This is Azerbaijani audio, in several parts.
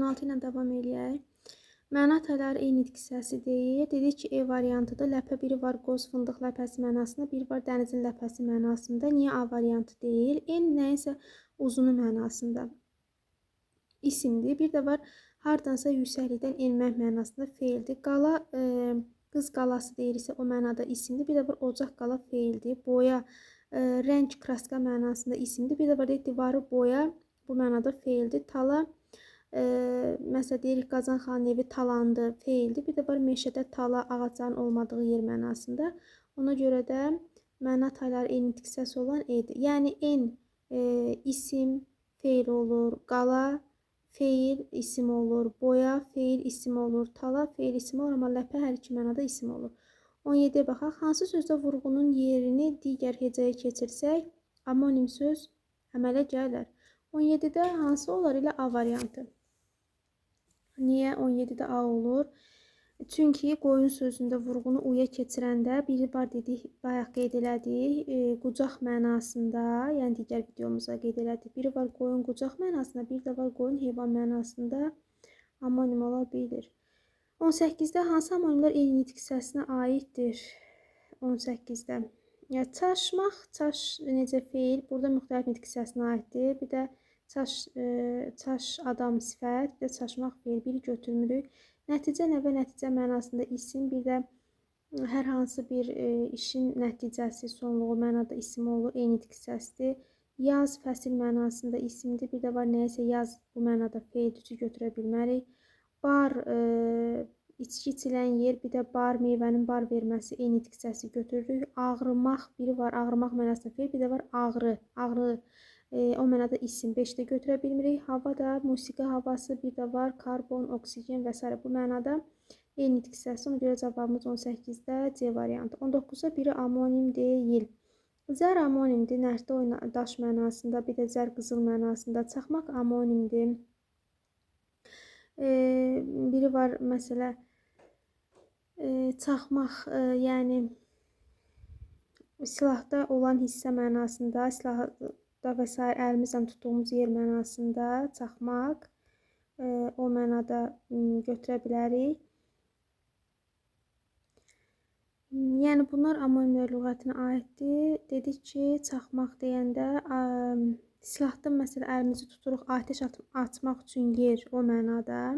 16 ilə davam eləyək. Məna tayları eyni hissəsi deyir. Dedik ki, E variantıdır. Ləpə biri var qoz fındıq ləpəsi mənasında, biri var dənizin ləpəsi mənasında. Niyə A variantı deyil? En nəyinsə uzunu mənasında isimdir. Bir də var hardansa yüksəklikdən enmək mənasında feildir. Qala, qız qalası deyirsə o mənada isimdir. Bir də var ocaq qala feildir. Boya, rəng, kraska mənasında isimdir. Bir də var deyir, divarı boya, bu mənada feildir. Tala, məsələn deyirik Qazan xanın evi talandı, feildir. Bir də var meşədə tala, ağacların olmadığı yer mənasında. Ona görə də məna tayları eyni hissəsi olan E-dir. Yəni en isim, feil olur, qala feil isim olur, boya feil isim olur, tala feil isim olur, amma ləpə hər iki mənada isim olur. 17-yə baxaq. Hansı sözdə vurğunun yerini digər hecəyə keçirsək, amonim söz əmələ gələr? 17-də hansı olar ilə A variantı? Niyə 17-də A olur? Çünki qoyun sözündə vurğunu U-ya keçirəndə biri var dedik, bayaq qeyd elədik, qucaq mənasında, yəni digər videomuzda qeyd elədik. Biri var qoyun qucaq mənasında, bir də var qoyun heyvan mənasında amonim ola bilir. 18-də hansı amonimlər eyni nitq hissəsinə aiddir? 18-də. Yəni, çaşmaq, çaş necə feil, burada müxtəlif nitq hissəsinə aiddir. Bir də çaş, çaş adam sifət, bir də çaşmaq feil, biri götürmürük. Nəticə nəvə nəticə mənasında isim, bir də hər hansı bir işin nəticəsi, sonluğu mənada isim olur, eyni nitq hissəsidir. Yaz fəsil mənasında isimdir, bir də var nəyəsə yaz bu mənada feil üçü götürə bilmərik. Bar, içki içilən yer, bir də bar, meyvənin bar verməsi eyni nitq hissəsi götürürük. Ağrımaq, biri var ağrımaq mənasında feil, bir də var ağrı, ağrı. O mənada isim 5-də götürə bilmirik. Hava da, musiqi havası, bir də var karbon, oksigen və s. Bu mənada eyni nitq hissəsi. Ona görə cavabımız 18-də C variantı. 19-da biri amonim deyil. Zər amonimdir, nərdə daş mənasında, bir də zər qızıl mənasında. Çaxmaq amonimdir. Biri var məsələ çaxmaq, yəni silahda olan hissə mənasında, silahda və s. Əlimizlə tutduğumuz yer mənasında çaxmaq, o mənada götürə bilərik. Yəni bunlar amonimlər lüğətinə aiddir. Dedik ki, çaxmaq deyəndə silahda məsələ əlimizi tuturuq atəş atmaq üçün yer o mənada.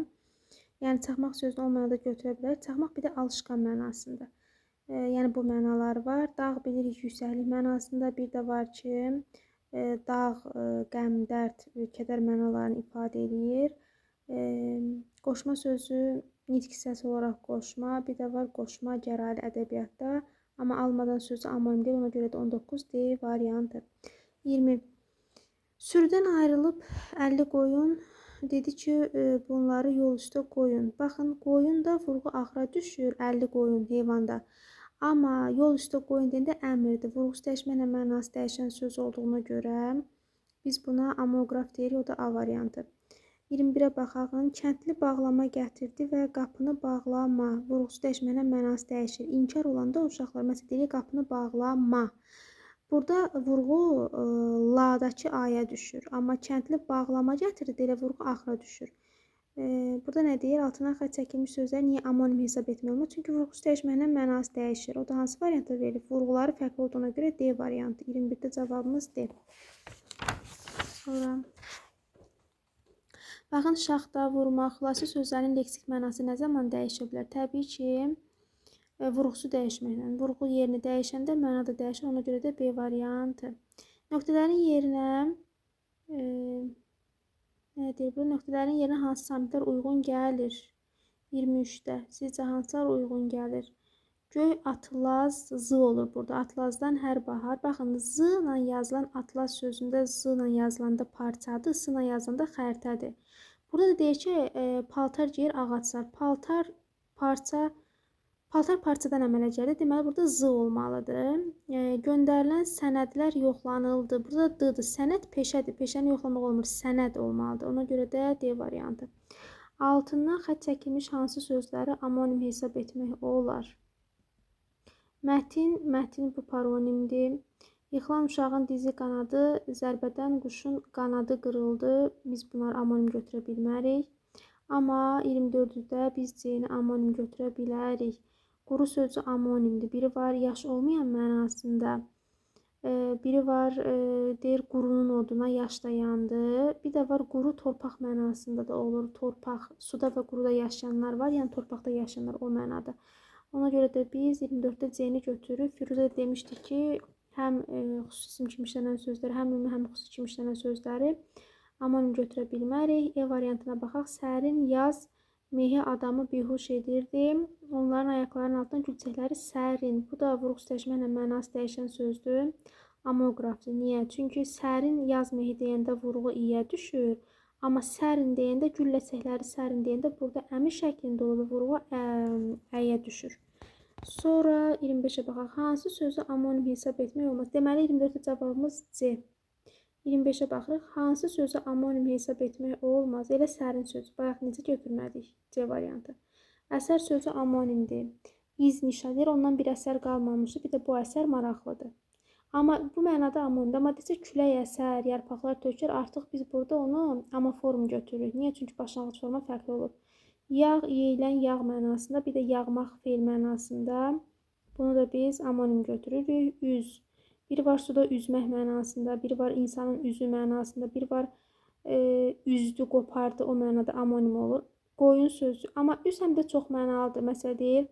Yəni çaxmaq sözünü o mənada götürə bilərik. Çaxmaq bir də alışqan mənasında. Yəni bu mənalar var. Dağ bilirik yüksəklik mənasında, bir də var ki, dağ, qəm, dərd, kədər mənalarını ifadə eləyir. Qoşma sözü nitq hissəsi olaraq qoşma, bir də var qoşma gəraylı ədəbiyyatda. Amma almadan sözü amonim deyil, ona görə də 19 D variantı. 20. Sürüdən ayrılıb 50 qoyun dedi ki, bunları yol üstə qoyun. Baxın, qoyun da vurğu axıra düşür, 50 qoyun heyvanda. Amma yol üstə qoyun deyəndə əmrdir. Vurğusu dəyişməklə mənası dəyişən söz olduğuna görə biz buna amoqraf deyirik, o da A variantı. 21-ə baxağın. Kəndli bağlama gətirdi və qapını bağlama. Vurğusu dəyişməklə mənası dəyişir. İnkar olanda uşaqlar, məsələn, deyirik qapını bağlama. Burada vurğu ladakı aya düşür. Amma kəndli bağlama gətirdi, elə vurğu axıra düşür. Burada nə deyir? Altına xətt çəkilmiş sözləri niyə amonim hesab etmək olmaz? Çünki vurğusu dəyişməklə mənası dəyişir. O da hansı variantda verilir? Vurğuları fərqli olduğuna görə D variantı. 21-də cavabımız D. Sonra baxın, şaxta, vurmaq, xülasə sözlərin leksik mənası nə zaman dəyişə bilər? Təbii ki, vurğusu dəyişməklə. Vurğu yerini dəyişəndə məna da dəyişir. Ona görə də B variantı. Nöqtələrin yerinə nə deyir? Bu nöqtələrin yerinə hansı samitlər uyğun gəlir? 23-də. Sizcə hansılar uyğun gəlir? Göy atlaz z olur burada. Atlazdan hər bahar. Baxın, z ilə yazılan atlas sözündə z ilə yazılanda parçadır, s ilə yazılanda xəritədir. Burada da deyir ki, paltar geyir ağaclar. Paltar parça, paltar parçadan əmələ gəlir. Deməli, burada z olmalıdır. Göndərilən sənədlər yoxlanıldı. Burada da d-dır. Sənəd peşədir. Peşəni yoxlamaq olmur. Sənəd olmalıdır. Ona görə də D variantı. Altından xətt çəkilmiş hansı sözləri amonim hesab etmək olar? Mətin, mətin bu paronimdir. Yıxılan uşağın dizi qanadı, zərbədən quşun qanadı qırıldı. Biz bunları amonim götürə bilmərik. Amma 24-də biz C-ni amonim götürə bilərik. Quru sözü amonimdir. Biri var yaş olmayan mənasında. Biri var deyir qurunun oduna yaş da yandı. Bir də var quru torpaq mənasında da olur. Torpaq, suda və quruda yaşayanlar var. Yəni torpaqda yaşayanlar o mənada. Ona görə də biz 24-də C-ni götürürük. Firuzə demişdi ki, həm xüsusi isim kimi işlənən sözləri, həm ümumi, həm xüsusi kimi işlənən sözləri amonim götürə bilmərik. E variantına baxaq. Sərin yaz mehi adamı bihuş edirdi. Onların ayaqlarının altından gül çiçəkləri sərin. Bu da vurğusu dəyişməklə mənası dəyişən sözdür. Amoqrafdır. Niyə? Çünki sərin yaz mehi deyəndə vurğu i-yə düşür. Amma sərin deyəndə, gül ləçəkləri sərin deyəndə burada əmir şəklində olur və vurğu əyə düşür. Sonra 25-ə baxaq. Hansı sözü amonim hesab etmək olmaz? Deməli, 24-də cavabımız C. 25-ə baxırıq. Hansı sözü amonim hesab etmək olmaz? Elə sərin sözü. Bayaq necə götürmədik? C variantı. Əsər sözü amonimdir. İz nişan deyir. Ondan bir əsər qalmamışdı. Bir də bu əsər maraqlıdır. Amma bu mənada amonimdir. Amma desə külək əsər, yarpaqlar tökər, artıq biz burada onu amoform götürürük. Niyə? Çünki başlanğıc forma fərqli olur. Yağ, yeyilən yağ mənasında, bir də yağmaq feil mənasında. Bunu da biz amonim götürürük. Üz. Biri var suda üzmək mənasında, biri var insanın üzü mənasında, biri var üzdü, qopardı, o mənada amonim olur. Qoyun sözü. Amma üz həm də çox mənalıdır. Məsələ deyir,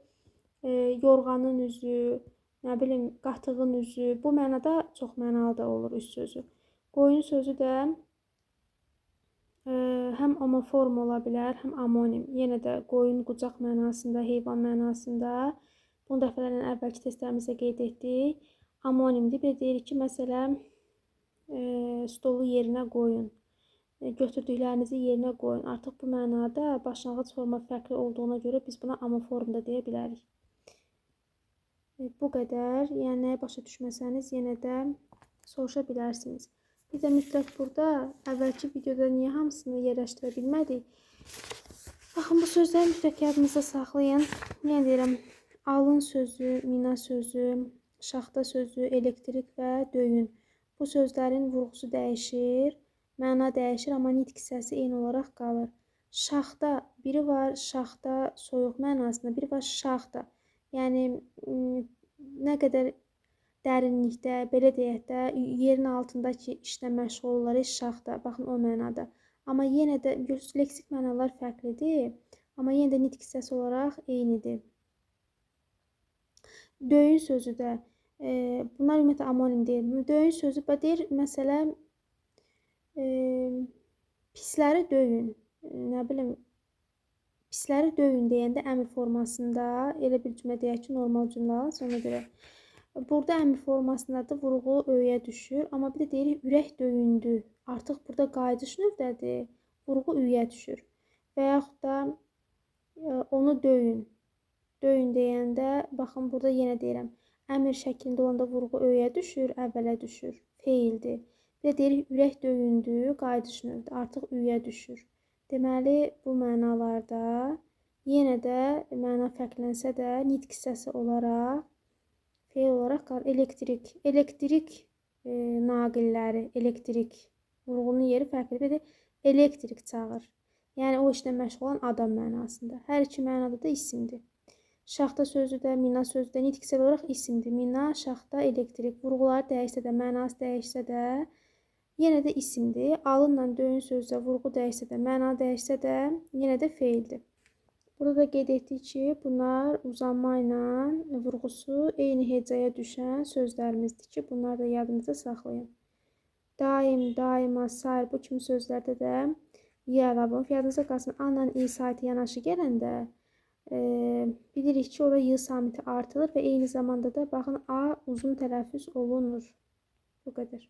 yorğanın üzü, nə bilim, qatığın üzü. Bu mənada çox mənalı da olur üz sözü. Qoyun sözü də həm homoform ola bilər, həm amonim. Yenə də qoyun qucaq mənasında, heyvan mənasında. Bunu dəfələrlə əvvəlki testlərimizdə qeyd etdik. Amonimdir. Bir də deyirik ki, məsələn, stolu yerinə qoyun. Götürdüklərinizi yerinə qoyun. Artıq bu mənada başlanğıc forma fərqli olduğuna görə biz buna amoform da deyə bilərik. Bu qədər. Yəni, başa düşməsəniz yenə də soruşa bilərsiniz. Bir də mütləq burada əvvəlki videoda niyə hamısını yerləşdirə bilmədik? Baxın, bu sözləri mütləq yadınızda saxlayın. Yenə deyirəm, alın sözü, mina sözü, şaxta sözü, elektrik və döyün. Bu sözlərin vurğusu dəyişir, məna dəyişir, amma nitq hissəsi eyni olaraq qalır. Şaxta, biri var şaxta soyuq mənasında, biri var şaxta. Yəni, nə qədər dərinlikdə, belə deyək də, yerin altındakı işlə məşğul olurlar, şaxta, baxın o mənada. Amma yenə də görürsünüz, leksik mənalar fərqlidir, amma yenə də nitq hissəsi olaraq eynidir. Döyün sözü də, bunlar ümumiyyətlə amonim deyil. Döyün sözü deyir, məsələn, pisləri döyün, nə bilim, pisləri döyün deyəndə əmr formasında elə bir cümlə deyək ki, normal cümlə alsın, ona görə. Burada əmr formasında da vurğu öyə düşür, amma bir də deyirik ürək döyündü. Artıq burada qayıdış növdədir, vurğu üyə düşür. Və yaxud da onu döyün. Döyün deyəndə, baxın, burada yenə deyirəm, əmr şəklində olanda vurğu öyə düşür, əvvələ düşür, feildir. Bir də deyirik, ürək döyündü, qayıdış növdür, artıq üyə düşür. Deməli, bu mənalarda yenə də məna fərqlənsə də nitq hissəsi olaraq, feil olaraq qalır. Elektrik, elektrik naqilləri, elektrik vurğunun yeri fərqlidir. Bir də elektrik çağır. Yəni, o işlə məşğul olan adam mənasında. Hər iki mənada da isimdir. Şaxta sözü də, mina sözü də nitqsel olaraq isimdir. Mina, şaxta, elektrik. Vurğuları dəyişsə də, mənası dəyişsə də yenə də isimdir. Alınla döyün sözü də, vurğu dəyişsə də, məna dəyişsə də yenə də feildir. Burada da qeyd etdik ki, bunlar uzanma ilə vurğusu eyni hecaya düşən sözlərimizdir ki, bunları da yadınızda saxlayın. Daim, daima, sair bu kimi sözlərdə də y əlavə olunub. Yadınızda qalsın, A ilə i saiti yanaşı gələndə bilirik ki, ora y samiti artılır və eyni zamanda da baxın, A uzun tələffüz olunur. Bu qədər.